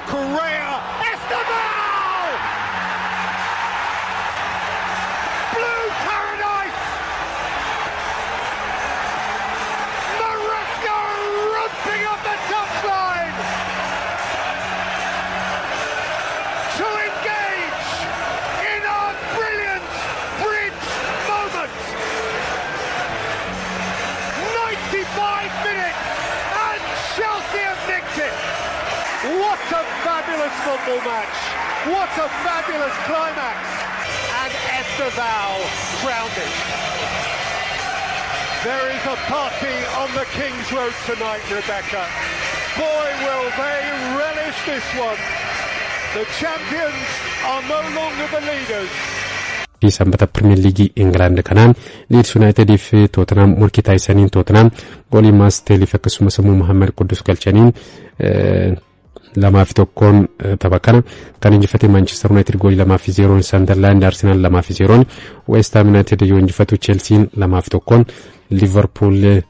Cucurella. Estevao! Blue Paradise! Maresca romping up the touchline! To engage in a brilliant bridge moment! 95 minutes and Chelsea have nicked it! What a fabulous football match! What a fabulous climax! And Estevao crowned it. There is a party on the King's Road tonight, Rebecca. Boy, will they relish this one. The champions are no longer the leaders. Fi Sanbata Pirimeer Liigii Ingilaand kanaan Liids Yuunaayitedii fi Tootenaam morkii taasisaniin, Tootenaam goolii Maasteeliif akkasumas immoo Muhammad Quddus galchaniin 2-1n tapha kana kan injifate. Maanchister Yuunaayitid goolii 2-0n Sandarlaand, Arsenaal 2-0n West Ham Yuunaayitid yoo injifatu, Cheelsiin 2-1n Liverpool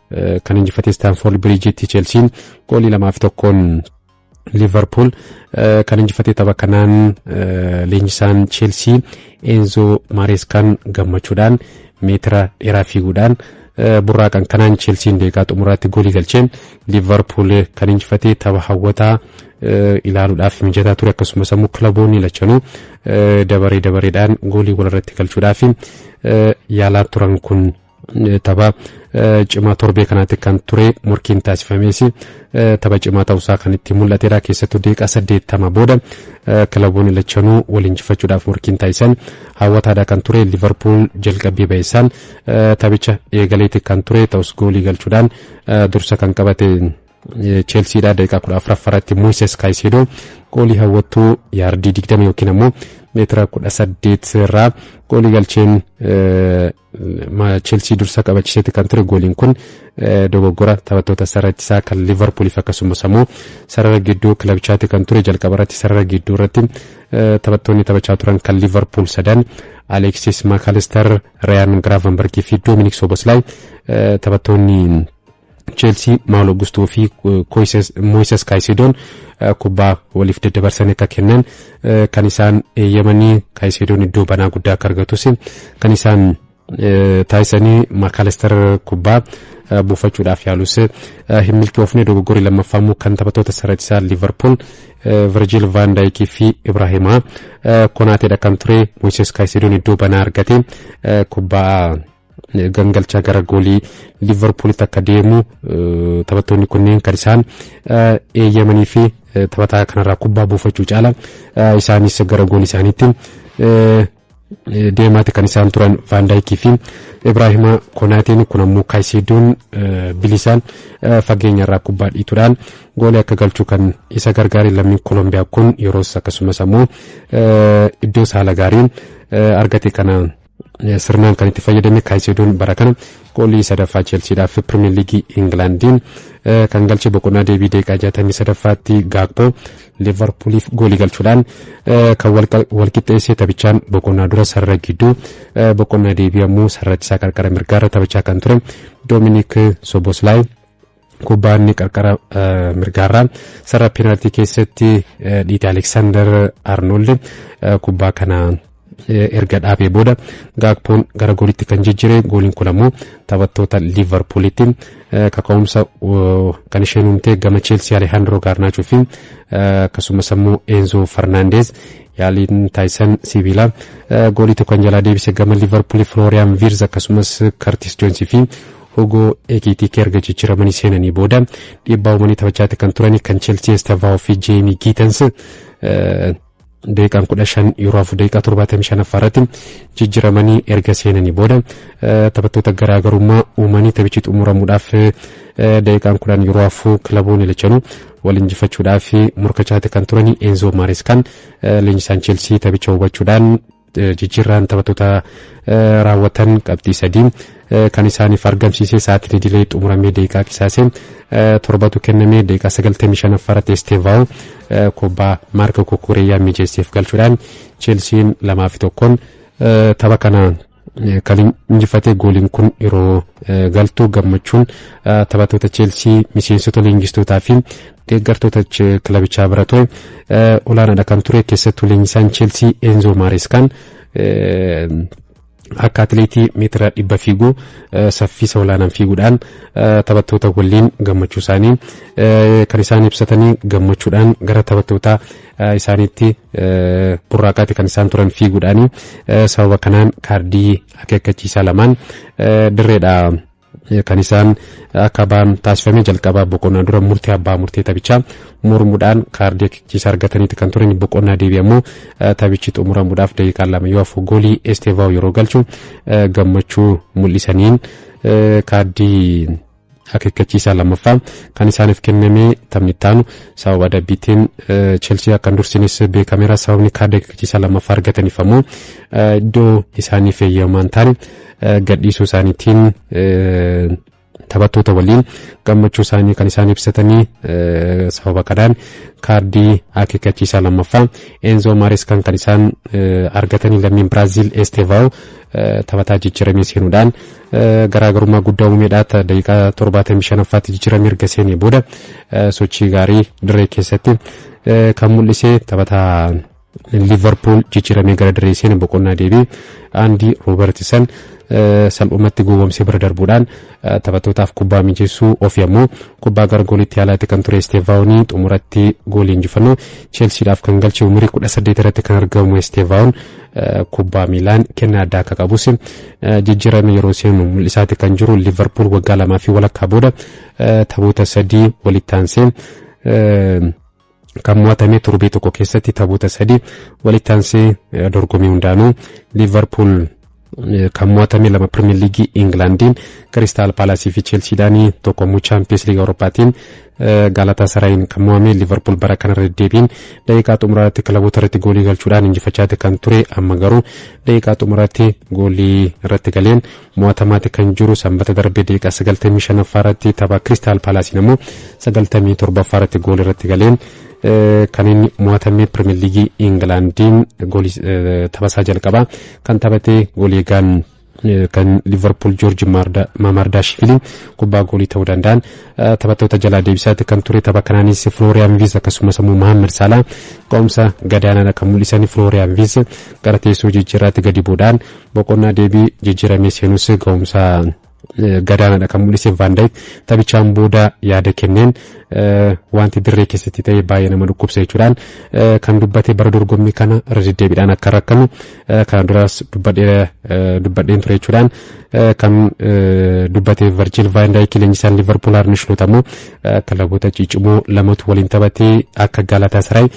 kan injifate. Staanfoord Biriijitti Cheelsiin goolii 2-1n Liverpool kan injifate. Tapha kanaan leenjisaan Cheelsii Enzo Maareskaan gammachuudhaan meetira dheeraa fiiguudhaan burraaqan. Kanaan Cheelsiin deeqaa xumuraatti goolii galcheen Liverpool kan injifate. Tapha hawwataa ilaaluudhaaf mijataa ture, akkasumas immoo kilaboonni lachanuu dabaree dabareedhaan goolii walirratti galchuudhaaf yaalaa turan. Kun tapha cimaa torbee kanaatti kan ture. Morkiin taasifames tapha cimaa ta'uusaa kan itti mul'atedha. Keessattuu deeqaa 80 booda kilaboonni lachanuu wal injifachuudhaaf morkiin taasisan hawwataadha kan ture. Liverpool jalqabbii ba'eessaan taphicha eegaleeti kan ture, ta'us goolii galchuudhaan dursa kan qabate Cheelsiidha. Daqiiqaa 14ffaratti Moises Kaayiseedoo goolii hawwattuu yaardii 20 yookiin ammoo meetira 18 irraa goolii galcheen Cheelsii dursa qabachiiseeti kan ture. Gooliin kun dogoggora taphattoota sarara ittisaa kan Liverpooliif akkasumas ammoo sarara gidduu kilabichaatti kan ture. Jalqaba irratti sarara gidduu irratti taphattoonni taphachaa turan kan Liverpool sadan, Alexis Mac Allister, Ryan Gravenbergii fi Dominic Soboslai, taphattoonni Cheelsii Maalo Gustoo fi Moises Kaayiseedoon kubbaa waliif daddabarsan akka kennan kan isaan eeyyamanii, Kaayiseedoon iddoo banaa guddaa akka argatus kan isaan taasisanii. Maakaalister kubbaa buufachuudhaaf yaalus hin milkoofne. Dogoggorri lammaffaa immoo kan taphattoota sarara ittisaa Liverpool Virgil van Dijk fi Ibrahima Konaateedha kan ture. Moises Kaayiseedoon iddoo banaa argate kubbaa gangalchaa gara goolii Liverpoolitti akka deemu taphattoonni kunneen kan isaan eeyyamanii fi taphataa kanarraa kubbaa buufachuu caala isaanis gara goolii isaaniitti deemaati kan isaan turan, Van Dijkii fi Ibrahima Konaateen. Kun ammoo Kaayiseedoon bilisaan fageenya irraa kubbaa dhiituudhaan goolii akka galchuu kan isa gargaare. Lammiin Koolombiyaa kun yeroos akkasumas ammoo iddoo haala gaariin argate kana sirnaan kan itti fayyadame. Kaayiseedoon bara kana goolii sadaffaa Cheelsiidhaaf Pirimeer Liigii Ingilaandiin kan galche. Boqonnaa deebii deeqaa 63ffaatti Gaakpoo Liverpooliif goolii galchuudhaan kan walqixxeessee. Taphichaan boqonnaa dura sarara gidduu, boqonnaa deebii ammoo sarara ittisaa qarqara mirgaarra taphachaa kan ture Doominik Soboslaay kubbaa inni qarqara mirgaarraa sarara peenaaltii keessatti dhiite, Aleksaandar Arnold kubbaa kana erga dhaabee booda Gaakpoon gara goolitti kan jijjiire. Gooliin kun ammoo taphattoota Liverpoolitti kaka'umsa kan isheen uumte. Gama Cheelsii Alejandro Garnaachoo fi akkasumas ammoo Enzo Fernandez yaaliin taasisan sibiila goolii tokko kan jalaa deebise. Gama Liverpool Florian Wirtz akkasumas Curtis Jones fi Hugo Ekitike erga jijjiiramanii seenanii booda dhiibbaa uumanii taphachaatti kan turani. Kan Chelsea Estevao fi Jamie Gittens daqiiqaan 15 yeroo 4 daqiiqaa 75ffaa irratti jijjiiramanii erga seenanii booda taphattoota garaagarummaa uumanii, taphichi xumuramuudhaaf daqiiqaan 10 yeroo 4 kilaboonni lachanuu wal injifachuudhaaf morkachaatti kan turanii. Enzo Mareskaan leenjisaan Chelsea taphicha hubachuudhaan jijjiirraan taphattoota raawwatan qabxii 3 kan isaaniif argamsiise. Sa'aatiin idilee xumuramee daqiiqaa qisaasee 7tu kennamee, daqiiqaa 95ffaa irratti Estevao kubbaa Maarko Kukureeyyaa mijeesseef galchuudhaan Cheelsiin 2-1n tapha kana kan injifate. Gooliin kun yeroo galtuu gammachuun taphattoota Cheelsii, miseensota, leenjistootaa fi Deeggartoota kilabichaa bira ture olaanaadha kan ture. Keessattuu leenjisaan Cheelsii Enzo Maareskaan akka atileetii meetira 100 fiiguu saffisa olaanaan fiiguudhaan taphattoota waliin gammachuu isaanii kan isaan ibsatanii, gammachuudhaan gara taphattoota isaaniitti burraaqaatti kan isaan turan fiiguudhaan. Sababa kanaan kaardii akeekkachiisaa lamaan dirreedha kan isaan akka ba'an taasifame. Jalqabaa boqonnaa dura murtee abbaa murtee taphichaa mormuudhaan kaardii akeekkachiisaa argataniiti kan turan. Boqonnaa deebi'ee ammoo taphichi xumuramuudhaaf daqiiqaa 2 yoo hafu goolii Esteevaaw yeroo galchu gammachuu mul'isaniin kaardii akeekkachiisaa lammaffaa kan isaaniif kenname. Taphni ittaanu sababa adabbiitiin Cheelsii akka dursinis beekameera. Sababni kaardii akeekkachiisaa lammaffaa argataniif ammoo iddoo isaaniif eeyyamaan taane gadhiisuu isaaniitiin taphattoota waliin gammachuu isaanii kan isaan ibsatanii. Sababa kanaan kaardii akeekkachiisaa lammaffaa Enzo Maareskaan kan isaan argatanii. Lammiin Biraaziil Estevao taphataa jijjiiramee seenuudhaan garaagarummaa guddaa uumeedha. Daqiiqaa 75ffaatti jijjiiramee erga seenee booda sochii gaarii dirree keessatti kan mul'ise taphataa Liverpool jijjiiramee gara dirree seene, boqonnaa deebii Andy Robertson salphumatti gowwomsee bira darbuudhaan taphattootaaf kubbaa mijeessuu, ofii ammoo kubbaa gara goolitti yaalaatti kan ture Esteevaawunii xumuratti goolii injifannoo Cheelsiidhaaf kan galche. Umurii 18 irratti kan argamu Esteevaawun kubbaa miilaan kennaa addaa akka qabus jijjiirame yeroo seenu mul'isaati kan jiru. Liverpool waggaa lamaa fi walakkaa booda taphoota sadii walitti aansee kan mo'atame. Torbee tokko keessatti taphoota sadii walitti aansee dorgommii hundaanuu Liverpool kan mo'atame, lama Pirimeer Liigii Ingilaandiin Kiristaal Paalaasii fi Cheelsiidhaan, tokko immoo Chaampiyeens Liigii Awurooppaatiin Gaalaatasaraayin kan mo'ame. Liverpool bara kanarra deddeebiin daqiiqaa xumuraatti kilaboota irratti goolii galchuudhaan injifachaati kan ture. Amma garuu daqiiqaa xumuraatti goolii irratti galeen mo'atamaati kan jiru. Sanbata darbee daqiiqaa 95ffaa irratti tapha Kiristaal Paalaasiin ammoo 97ffaa irratti goolii irratti galeen kan inni mo'atame. Pirimeer Liigii Ingilaandiin goolii taphasaa jalqabaa kan taphate goolii eegaan kan Liverpool Joorji Mamardaashvili kubbaa goolii ta'uu danda'an taphattoota jalaa deebisaatti kan ture. Tapha kanaanis Florian Wirtz akkasumas immoo Mohamed Salah ga'umsa gadaanaadha kan mul'isan. Florian Wirtz gara teessoo jijjiirraatti gadi bu'uudhaan boqonnaa deebii jijjiiramee seenus ga'umsa gadaanaadha kan mul'ise. Van Dijk taphichaan booda yaada kenneen wanti dirree keessatti ta'e baay'ee nama dhukkubsa jechuudhaan kan dubbate. Bara dorgommii kana irra deddeebiidhaan akka rakkanu kana duraas dubbadheen ture jechuudhaan kan dubbate Virgil van Dijk. Leenjisaan Liverpool Arne Slot ammoo kilaboota ciccimoo lamatu waliin taphatee, akka Galatasaray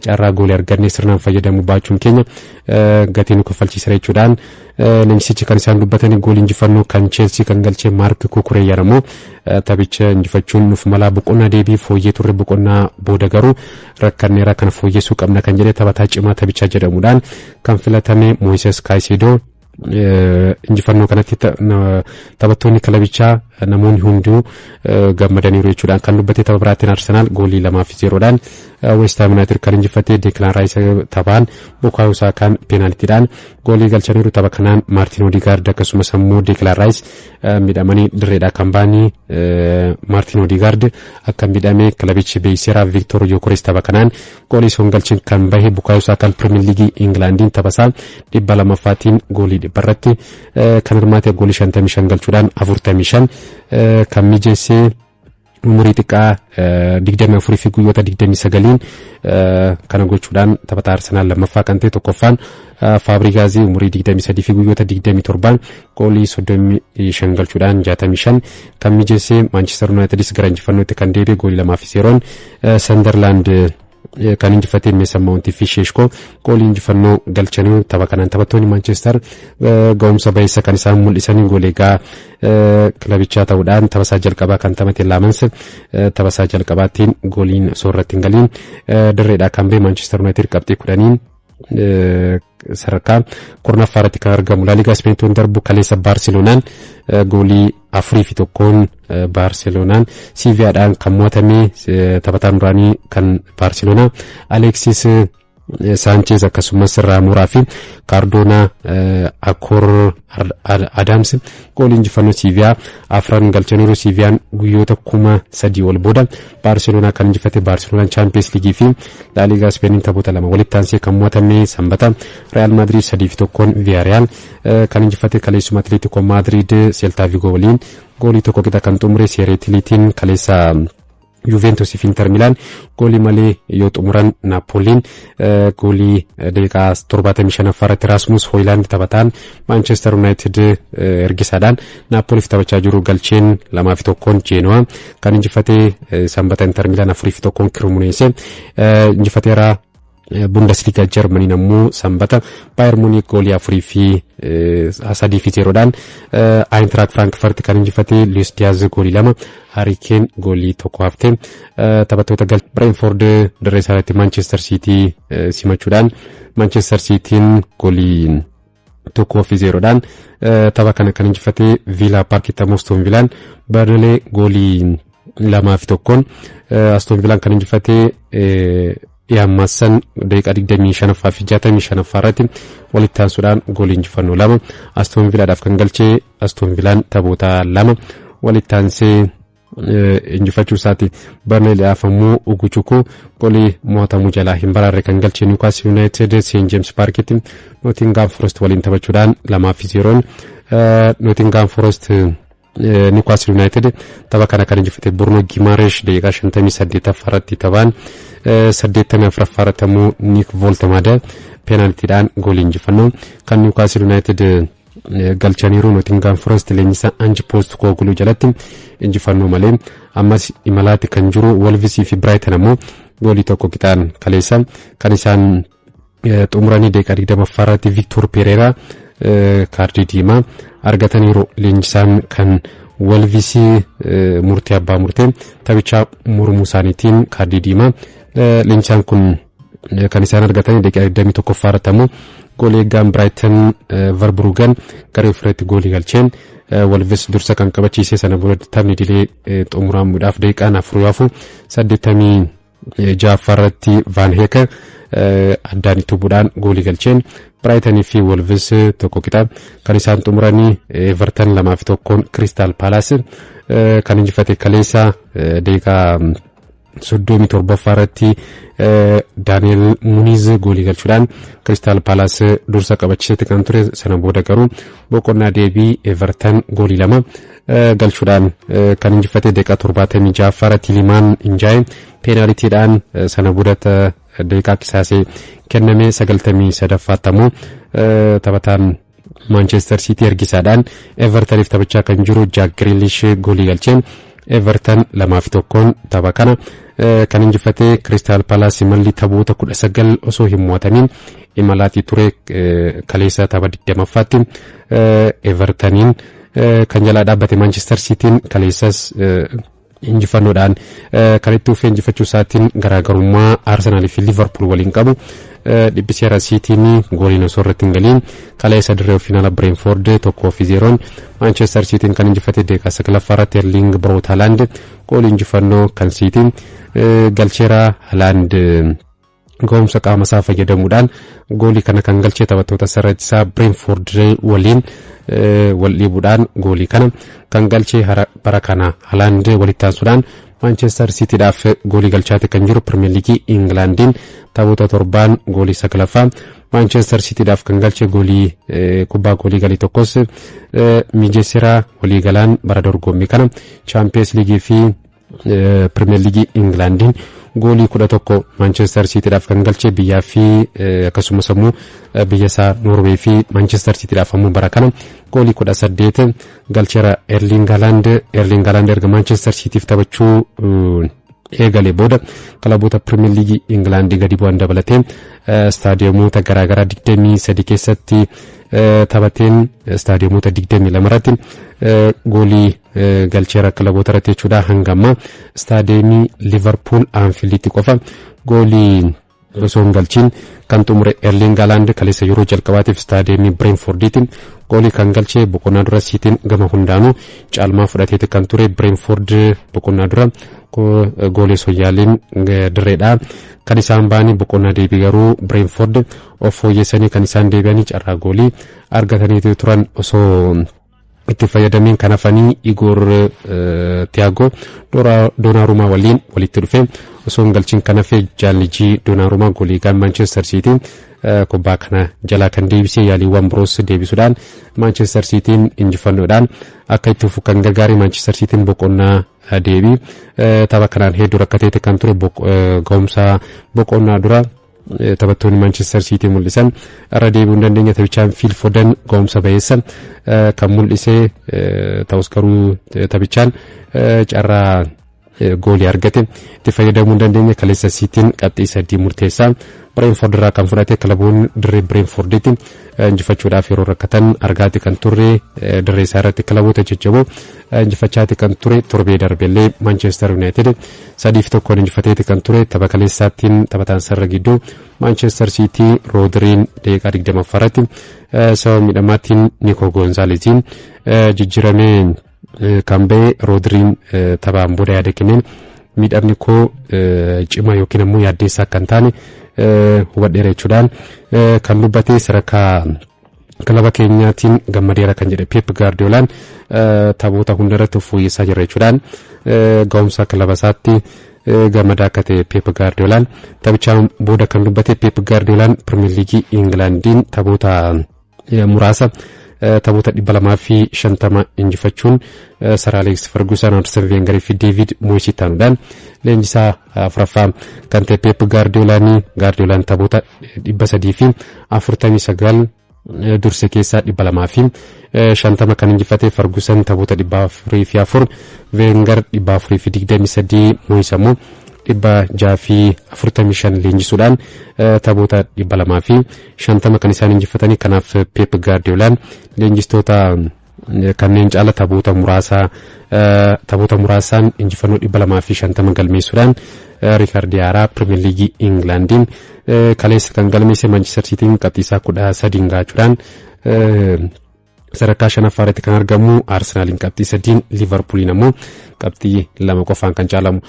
carraa goolii argannee sirnaan fayyadamuu baachuun keenya gatii nu kaffalchiisa jechuudhaan leenjisichi kan isaan dubbatan. Goolii injifannoo kan Chelsea kan galchee Marc Cucurella ammoo taphicha injifachuun nuuf malaa, boqonnaa deebii fooyyee turre, boqonnaa booda garuu rakkanneera, kana fooyyessuu qabna kan jedhe. Taphataa cimaa taphichaa jedhamuudhaan kan filatame Moises Caicedo injifannoo kanatti taphattoonni kilabichaa namoonni hunduu gammadaniiru jechuudhaan kan dubbate. Tapha biraatiin Arsenaal goolii 2 fi 0dhaan West Ham United kan injifate. Declan Rice taphaan Bukayo Saakaan peenaaltiidhaan goolii galchaniiru. Tapha kanaan Maartin Odegaard akkasumas ammoo Declan Rice miidhamanii dirreedhaa kan ba'anii. Maartin Odegaard akka miidhame kilabichi beeksiseera. Victor Gyökeres tapha kanaan goolii osoo hin galchin kan bahe. Bukayo Saakaan Pirimeer Liigii Ingilaandiin taphasaa 200ffaatiin goolii 100 irratti kan hirmaate, goolii 55 galchuudhaan 45 kan mijeessee, umurii xiqqaa 24 fi guyyoota 29iin kana gochuudhaan taphataa Arsenaal lammaffaa kan ta'e. Tokkoffaan Faabrigaazii umurii 23 fi guyyoota 27 goolii 35 galchuudhaan 65 kan mijeessee. Maanchister Yuunaayitidis gara injifannootti kan deebi'e goolii 2 fi 0n Sandarlaand kan injifatee. Meesan Maawuntii fi Sheeshkoo goolii injifannoo galchanii. Tapha kanaan taphattoonni Maanchestar ga'umsa bayeessa kan isaan mul'isanii. Goolii egaa kilabichaa ta'uudhaan taphasaa jalqabaa kan taphate Laamans taphasaa jalqabaattiin gooliin osoo irratti hin galiin dirreedhaa kan ba'e. Maanchestar Yuunaayitid qabxii 10iin sadarkaa 10ffaa irratti kan argamu. Laaligaa Ispeenitti darbu kaleessa Baarseloonaan goolii 4 fi 1n Baarseloonaan Siiviyaadhaan kan mo'atame. Taphataan duraanii kan Baarseloonaa Aleksis Saancheez akkasumas Raamuraa fi Kaardoonaa Akoor Adams goolii injifannoo Siiviyaa afran galchaniiru. Siiviyaan guyyoota 3000 ol booda Baarseloonaa kan injifate. Baarseloonaan Chaampiyeens Liigii fi Laaliigaa Ispeeniin taphoota lama walitti aansee kan mo'atame. Sanbata Real Maadriid 3-1 Viyaariyaal kan injifate. Kaleessuma Atileetikoo Maadriid Seeltaa Vigoo waliin goolii tokko qixa kan xumure. Seereetiliitiin kaleessa Juventus fi Inter Milaan goolii malee yoo xumuran, Naapoliin goolii daqiiqaa 75ffaa irratti Rasmus Hoylaand, taphataan Manchester United ergisaadhaan Naapoliif taphachaa jiru, galcheen 2-1 Jeenowaa kan injifate. Sanbata Inter Milaan 4-1 Kirumuneese injifateera. Bundesliga Jarmaniin ammoo sanbata Baayern Muuniik goolii 4 fi 3-0dhaan Ayintiraak Firaankfurt kan injifate. Luis Diyaaz goolii lama, Haari Keen goolii tokko hafte taphattoota gal. Brentford dirree isaatti Manchester City simachuudhaan Manchester Cityin goolii 1-0dhaan tapha kana kan injifate. Villa Parkitti ammoo Aston Villaan Burnley goolii 2-1 Aston Villaan kan injifate. Dhiyaammassan daqiiqaa 25ffaa fi 65ffaa irratti walitti aansuudhaan goolii injifannoo lama Aston Villaadhaaf kan galchee. Aston Villaan taphoota lama walitti aansee injifachuu isaati. Burnley'dhaaf ammoo Ugochukwu goolii mo'atamuu jalaa hin baraarre kan galchee. Newcastle United St James Parkitti Nottingham Forest waliin taphachuudhaan 2-0 Nottingham Forest Newcastle United tapha kana kan injifate. Bruno Guimaraes daqiiqaa 58ffaa irratti taphaan, 84ffaa irratti ammoo Nick Woltemade peenaaltiidhaan goolii injifannoo kan Newcastle United galchaniiru. Nottingham Forest leenjisaa Ange Postecoglou jalatti injifannoo malee ammas imalaatti kan jiru. Wolvesii fi Brighton ammoo goolii tokko qixaan kaleessa kan isaan xumuranii. Daqiiqaa 20ffaa irratti Victor Pereira kaardii diimaa argataniiru. Leenjisaan kan Wolvesii murtee abbaa murtee taphichaa mormuu isaaniitiin kaardii diimaa leenjisaan kun kan isaan argatanii. Daqiiqaa 21ffaa irratti ammoo goolii eeggaan Brighton Verbruggen garee ofirratti goolii galcheen Wolves dursa kan qabachiise. Sana booda taphni dilee xumuramuudhaaf daqiiqaan 4 yaafu 86ffaa irratti Van Hecke addaan itti bu'uudhaan goolii galcheen Brightonii fi Wolves tokko qixa kan isaan xumuranii. Everton 2-1 Crystal Palace kan injifate. Kaleessa daqiiqaa 37ffaa irratti Daani'el Muniz goolii galchuudhaan Crystal Palace dursa qabachiisetti kan ture. Sana booda garuu boqonnaa deebii Everton goolii lama galchuudhaan kan injifate. Daqiiqaa 76ffaa irratti Ilimaan Injaaye peenaalitiidhaan, sana booda daqiiqaa qisaasee kenname 93ffaatti ammoo taphataan Manchester City ergisaadhaan Evertoniif taphachaa kan jiru Jack Grealish goolii galcheen Everton 2-1 tapha kana kan injifate. Crystal Palace imalli taphoota 19 osoo hin mo'atamiin imalaatii ture kaleessa tapha 20ffaatti Evertoniin kan jalaa dhaabbate. Manchester Cityin kaleessas injifannoodhaan kan itti fufee injifachuu isaatiin garaagarummaa Arsenaalii fi Liverpool waliin qabu dhiphiseera. Siitiin gooliin osoo irratti hin galiin kaleessa dirree finaala Brentford 1-0 Manchester Cityin kan injifate. Daqiiqaa 9ffaa irratti Erling Braut Haaland goolii injifannoo kan Siitiin galcheera. Haaland ga'umsa qaama isaa fayyadamuudhaan goolii kana kan galchee. Taphattoota sarara ittisaa Brentford waliin wal dhiibuudhaan goolii kana kan galchee. Bara kana Haaland walitti aansuudhaan Manchester Cityidhaaf goolii galchaate kan jiru. Premier League Ingilaandiin taphoota torbaan goolii saglaffaa Manchester Cityidhaaf kan galche, goolii kubbaa goolii galii tokkos mijeesseera. Walii galaan bara dorgommii kana Champions League fi Premier League Ingilaandiin goolii 11 Manchester Cityidhaaf kan galche. Biyyaa fi akkasumas immoo biyya isaa Noorwee fi Manchester Cityidhaaf ammoo bara kana goolii 18 galcheera Erling Haaland. Erling Haaland erga Manchester Cityf taphachuu eegalee booda kilaboota Premier League Ingilaandii gadi bu'an dabalatee istaadiyomoota garaagaraa 23 keessatti taphateen istaadiyomoota 22 irratti goolii galcheera kilaboota irratti jechuudha. Hanga ammaa istaadiyeemii Liverpool Anfielditti qofa goolii osoo hin galchiin kan xumure Erling Haaland kaleessa yeroo jalqabaatiif istaadiyeemii Bireenfordiitiin goolii kan galchee. Boqonnaa dura Siitiin gama hundaanuu caalmaa fudhateeti kan ture. Bireenford boqonnaa dura goolii osoo yaaliin dirreedha kan isaan ba'anii. Boqonnaa deebii garuu Bireenford of fooyyessanii kan isaan deebi'anii carraa goolii argatanii turan osoo itti fayyadamiin kan hafanii. Igoor Tiyaagoo Doonaarumaa waliin walitti dhufe osoo hin galchiin kan hafe. Jaallijii Doonaarumaa goolii gaan Maanchestar Siitiin kubbaa kana jalaa kan deebisee, yaaliiwwan biroos deebisuudhaan Maanchestar Siitiin injifannoodhaan akka itti fufu kan gargaare. Maanchestar Siitiin boqonnaa deebii tapha kanaan hedduu rakkateeti kan ture. Ga'umsa boqonnaa dura taphattoonni Maanchestar Siitii mul'isan irra deebi'uu hin dandeenye. Taphichaan Fiil Foden ga'umsa ba'eessa kan mul'ise ta'us, garuu taphichaan carraa goolii argate itti fayyadamuu hin dandeenye. Kaleessa Siitiin qabxii 3 murteessaa Bireenford irraa kan fudhate. Kilaboonni dirree Bireenforditti injifachuudhaaf yeroo rakkatan argaati kan turre. Dirree isaa irratti kilaboota jajjaboo injifachaati kan ture. Torbee darbellee Maanchestar Yuunaayitid 3-1 injifateeti kan ture. Tapha kaleessaattiin taphataan sarara gidduu Maanchestar Siitii Roodiriin daqiiqaa 20ffaarratti sababa miidhamaatiin Nikoo Goonzaaleziin jijjiiramee kan ba'e. Roodiriin taphaan booda yaada kenneen, miidhamni koo cimaa yookiin ammoo yaaddeessaa akka hin taane hubadheera jechuudhaan kan dubbate. Sadarkaa kilaba keenyaatiin gammadeera kan jedhe Pep Gaardiolaan, taphoota hundarratti of fooyyessaa jira jechuudhaan ga'umsa kilaba isaatti gammadaa akka ta'e Pep Gaardiolaan taphichaan booda kan dubbate. Pep Gaardiolaan Pirimeer Liigii Ingilaandiin taphoota muraasa, taphoota 250 injifachuun Sir Alex Ferguson, Arsene Wenger fi David Moyes ta'uudhaan leenjisaa afuraffaa kan ta'e Pep Gaardiolaanii. Gaardiolaan taphoota 349 durse keessaa 250 kan injifate. Ferguson taphoota 404, Wenger 423, Moyes ammoo 645 leenjisuudhaan taphoota 250 kan isaan injifatanii. Kanaaf Pep Gaardiolaan leenjistoota kanneen caala taphoota muraasaan injifannoo 250 galmeessuudhaan riikardii haaraa Pirimeer Liigii Ingilaandiin kaleessa kan galmeesse. Maanchister Siitiin qabxii isaa 13 gaachuudhaan sadarkaa shanaffaa irratti kan argamu. Arsenaaliin qabxii 3n, Liivarpuuliin ammoo qabxii 2 qofaan kan caalamu.